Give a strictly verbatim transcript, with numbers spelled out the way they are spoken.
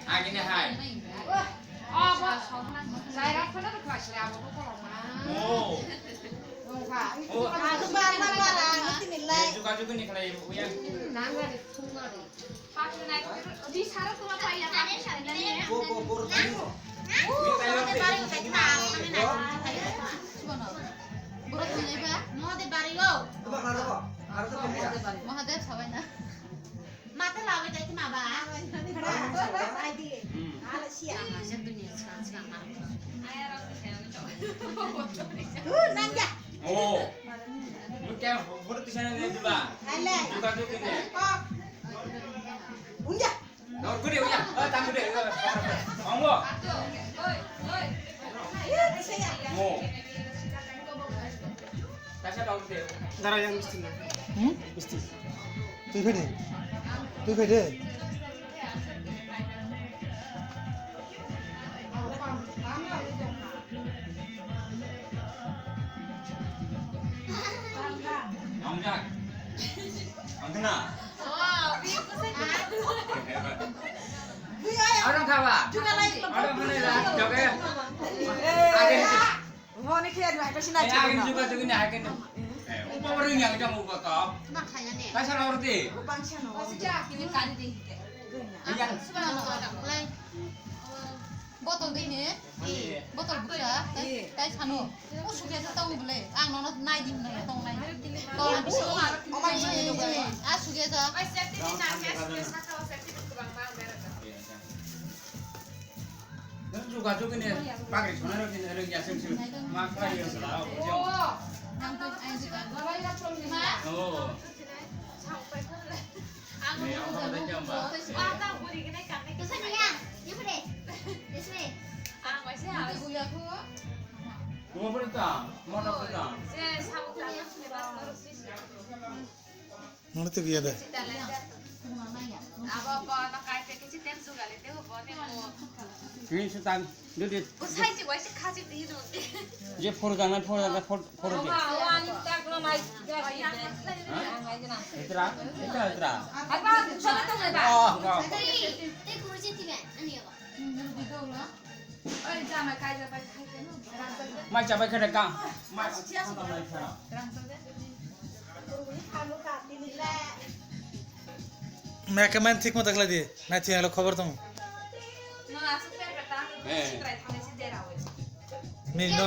Agini hai. Oh, bo. Jai rok khana rwkha sila abo ko kolom ma. Oh. Wngkha. Oh. Ang ba ba ba ang tini lai. Juga juga ni khlai uya. Nang gari thung gari. Bo, bo, bo, bo. Borok thangwi ba? Mahadev bari o. Mahadev sabai na. Mata lawi dai ma ba. Ai di. Ala sia. Dunia sekarang sekarang. Tu nang ya. Oh. Lu kaya photo tuh sana nih, Bang. Hai, lai. Juga juga nih. Kok. Unja. Dor gede, unja. Eh, tang gede. Monggo. Iya, bisa ya. Mo. Tasa dor gede. Dara yang mesti na. Hmm? Mesti. Tui kede. Tui kede. Nongjak. Angkna. Arang khawa. Arang khawa la. Joge. Age. Honi khe adu hai kasi na. Age juga juga ni hai kan. Eh, upa baru yang jam upa kau. Makanya nih. Kasar ordi. Bangsa no. Kasi ja kini kari deh. Iya. Lai. Botol dei ne? Botol bwsa, tai, tai sano. O sugya sa tong bole. Ang nono nai di hwnna tong nai. Tong nai bisi. O mai sugya sa. A sugya sa. Nang juga juga ni pagri sona ro ni ro ya sing sing. Ma khlai yo sala. Oh. Ang to ai juga. Oh. Nang tu biya da. Ni sutan dudit. Je phuru jang nai phuru jang phuru phuru je. Itra itra itra. Oh, oh. Mai chabai khade ka. Mai. Meke man thik mata khlai di. Nai thik alo khobor tong. Ni no.